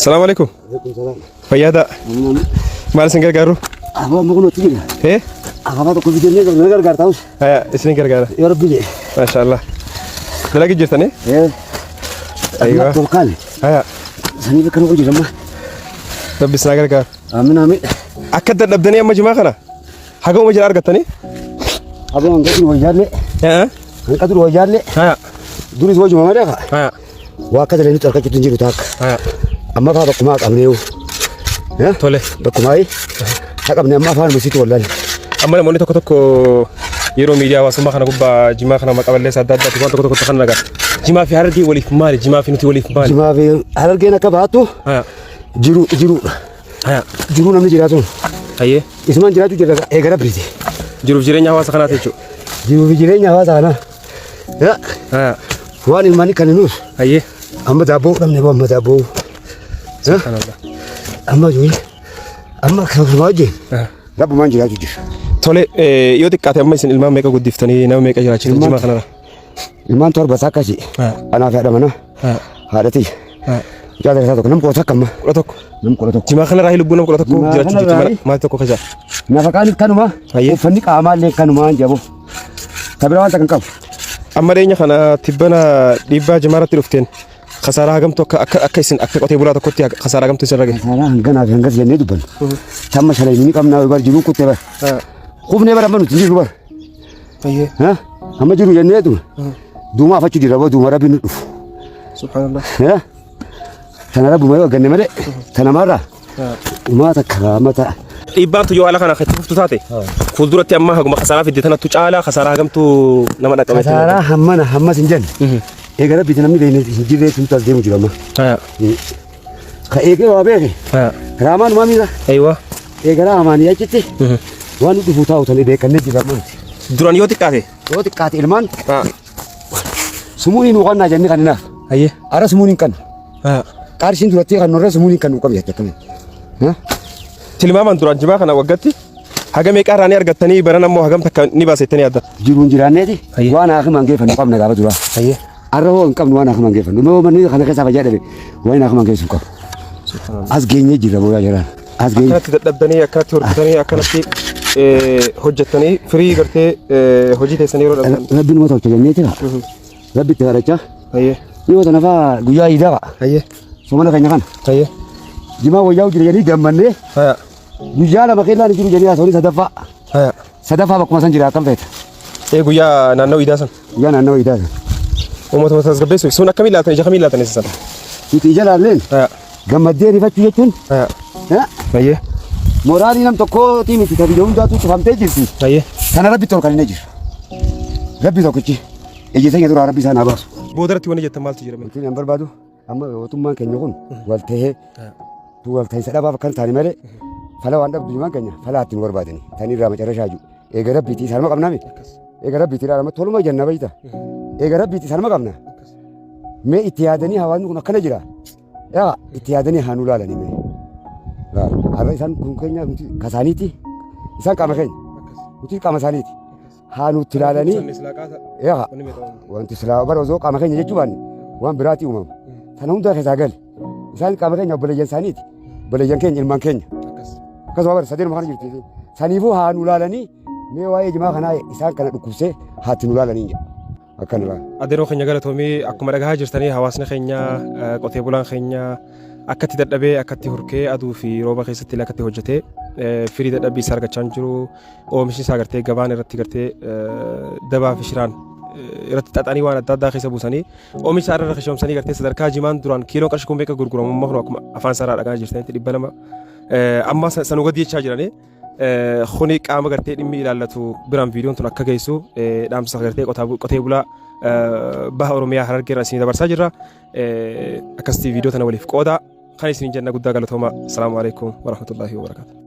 Salaamu alaikum. Fayyaada. Maal isin gargaaru? Aboo amma kun hojii jira. Eh? Afaan tokko fidannee na gargaarta ta'us. Haya isin gargaara. Yoo rabbi jedhe. Maasha Allah. Dalagi jirtanii? Eh. Aywa. Tolkaane. Haya. Sanii bakka nu jira amma. Rabbi isin haa gargaaru. Amiin amiin. Akka dadhabdanii amma jimaa kana haga uma jira argattanii? Aboo hanqatu wayyaallee. Eh? Hanqatu wayyaallee. Haya. Duris wajjuma malee kaa. Haya. Waa akka dalanitti argachuutti hin jiru taakka. Haya. Amma faa bakkumaa qabneewu. Tole. Bakkumaa haa qabne amma afaan musiitu wallaale. Amma namoonni tokko tokko yeroo miidiyaa hawaasummaa kana gubbaa jimaa kana maqaa balleessa adda addaati waan tokko tokko kan nagaa. Jimaa fi harargee waliif maali? Jimaa fi nuti waliif maali? Jimaa fi harargeen akka baattu Haya. jiru jiruudha. Haya. Jiruu namni jiraatuun. Hayyee. Isumaan jiraachuu jira eegala biriiti. Jiruuf jireenya hawaasa kanaati jechuudha. Jiruu fi jireenya hawaasa kanaa. Haya. Waan ilmaanii kan nuus Hayyee. amma daabboo dhabne boo amma daabboo. Subhanallah. Amma ijoollee amma kan wajjin Ah. rabbumaan jiraachuu jira. Tole yoo xiqqaate amma isin ilmaan meeqa guddiftanii nama meeqa jiraachiftan Ilmaan- jimaa kanarra? Ilmaan torba isaa akkasi. Ah. Anaa fi haadha manaa Ah. haadha tiyya. Ah. Mucaa isaa tokko nam kudha takka amma. 11. Nam 11. Jimaa kanarraa lubbuu nama 11 Jimaa jiraachuu jirti kanarraa mana maatii tokko keessa. Nafaqaan kanuma Hayyee. uffanni qaamaallee kanumaan jabu. Tabira waan takka hin qabu. Amma dhiyeenya kana tibbana dhiibbaa jimaa irratti dhufteen kasaaraa hagamtu akka akka akka isin akka qotee bulaa tokkotti kasaaraa hagamtu isin rage. Kasaaraa hanganaa fi hangas jennee dubbannu. Tamma shalaynu ni qabnaa bar jiruu kuttee bar. Kufnee bar amma nuti hin jirru bar. Hayyee. Ha? Amma jiru jenneetu duumaa afachuu jira boo duuma rabbi nu dhufu. Subhanallah. Ha? Tana rabbuma yoo arganne malee tana maarraa umaa takka mata. Dhiibbaan tu yoo haala kana itti fuftu taate fuulduratti amma haguma kasaaraa fidde tanattu caalaa kasaaraa hagamtu nama dhaqqabe. Kasaaraa hammana hammas hin jenne. Eega rabbiiti namni beekne hin jirree tumtu as deemu jira amma. Ka eegee waa beeke. Raamaan maa miira. Aywa. Eega raamaanii achitti waan nu dhufu taa'u tana beekannee jira amma nuti. Duraan yoo xiqqaate. Yoo xiqqaate ilmaan sumuun nu qannaa jennee kan hinaaf. Hayyee. Ara sumuun hin qannu. Qarshiin duratti kan nurra sumuun hin qannu qabu jette akkamiin. Tilmaamaan duraan jimaa kana waggaatti haga meeqaa irraa ni argattanii baran ammoo hagam takka ni baasa jettanii yaaddan. Jiruun jiraanneeti Hayyee. waan haakima hin geeffannu qabna gaafa duraa. Hayyee. Arra hoo hin qabnu waan haakima hin geeffannu. Mee manni kana keessaa fayyaa dhabe waan haakima hin geessu hin qabu. As geenyee jirra booyaa jiraan. As geenye. Akkanatti dadhabdanii akkanatti hojjetanii akkanatti hojjettanii firii gartee hojii teessanii yeroo dhabdan. Rabbi numa tolcha jenneeti kaa. Rabbi itti kadhachaa. Hayyee. Dhiyoo tana faa guyyaa iidaa fa'a. Hayyee. Soomana keenya kana. Hayyee. Jimaa wayyaa jira jedhanii gammannee Haya. guyyaa lama keellaan jiru jedhanii haasawanii sadaffaa. Haya. Sadaffaa bakkuma san jira akkam feeta. Ee guyyaa naannoo iidaa san. Guyyaa naannoo iidaa san. Uummata tasgabbeessuuf sun akkamiin ilaaltan ija kamiin ilaaltan isa sana? Nuti ija laalleen Haya. gammaddee rifachuu jechuun Haya. eh, Hayyee. mooraalii nam tokkootii miti ta biyya hundaatu cufamtee jirti. Hayyee. Sana rabbi tolkan inni jira. Rabbi tokkichi ija teenya duraa rabbi isaan haa baasu. Boodarratti wanni jettan maaltu jira? Wanti ani barbaadu amma mootummaan keenya kun wal tahee tu wal ta'insa dhabaaf akkan taane malee fala waan dhabdu ilmaan keenya fala itti nu barbaadani. Tan irraa macarrashaa jiru. Eega rabbiitii isaanuma qabnaami. Eega rabbiitii ilaalama toluma jenna beekta. Eega rabbiitii isaanuma qabna. Mee itti yaadanii hawaasni kun akkana jira. Yaa itti yaadanii haa nu laalanii mee. Har'a isaan kun keenya nuti kasaaniiti. Isaan qaama keenya. Nuti qaama isaaniiti. Haa nutti ilaalanii. Yaa wanti silaa bara osoo qaama keenya jechuu baanne waan biraati uumamu. Sana hundaa keessaa gali. Isaan qaama keenya obboleeyyan isaaniiti. Obboleeyyan keenya ilmaan keenya. Akkasuma bara sadeenuma kana jirti. Saniifuu haa nu laalanii mee waa'ee jimaa kanaa isaan kana dhukkubsee haa itti nu laalanii jedha. Akkana laala. Adeeroo keenya galatoomii akkuma dhagahaa jirtanii hawaasni keenya qotee bulaan keenya akkatti dadhabee akkatti hurkee aduu fi rooba keessatti illee akkatti hojjetee firii dadhabbii isaa argachaa hin jiru oomishni isaa gartee gabaan irratti gartee dabaa fi shiraan irratti xaxanii waan adda addaa keessa buusanii oomisha irra rakishoomsanii gartee sadarkaa jimaan duraan kiiloon qarshii kun beeka gurguramu amma kun akkuma afaan isaarraa dhagaa jirtanitti 200 amma sanuu gadi jechaa jiranii. Kuni qaama gartee dhimmi ilaallatu biraan viidiyoon tun akka geessu dhaamsa gartee qotee bulaa baha Oromiyaa Harargee irraa isinii dabarsaa jirra. Akkasitti viidiyoo tana waliif qoodaa kan isin jenna guddaa galatooma. Salaamu alaikum warahmatullaahi wabarakaatu.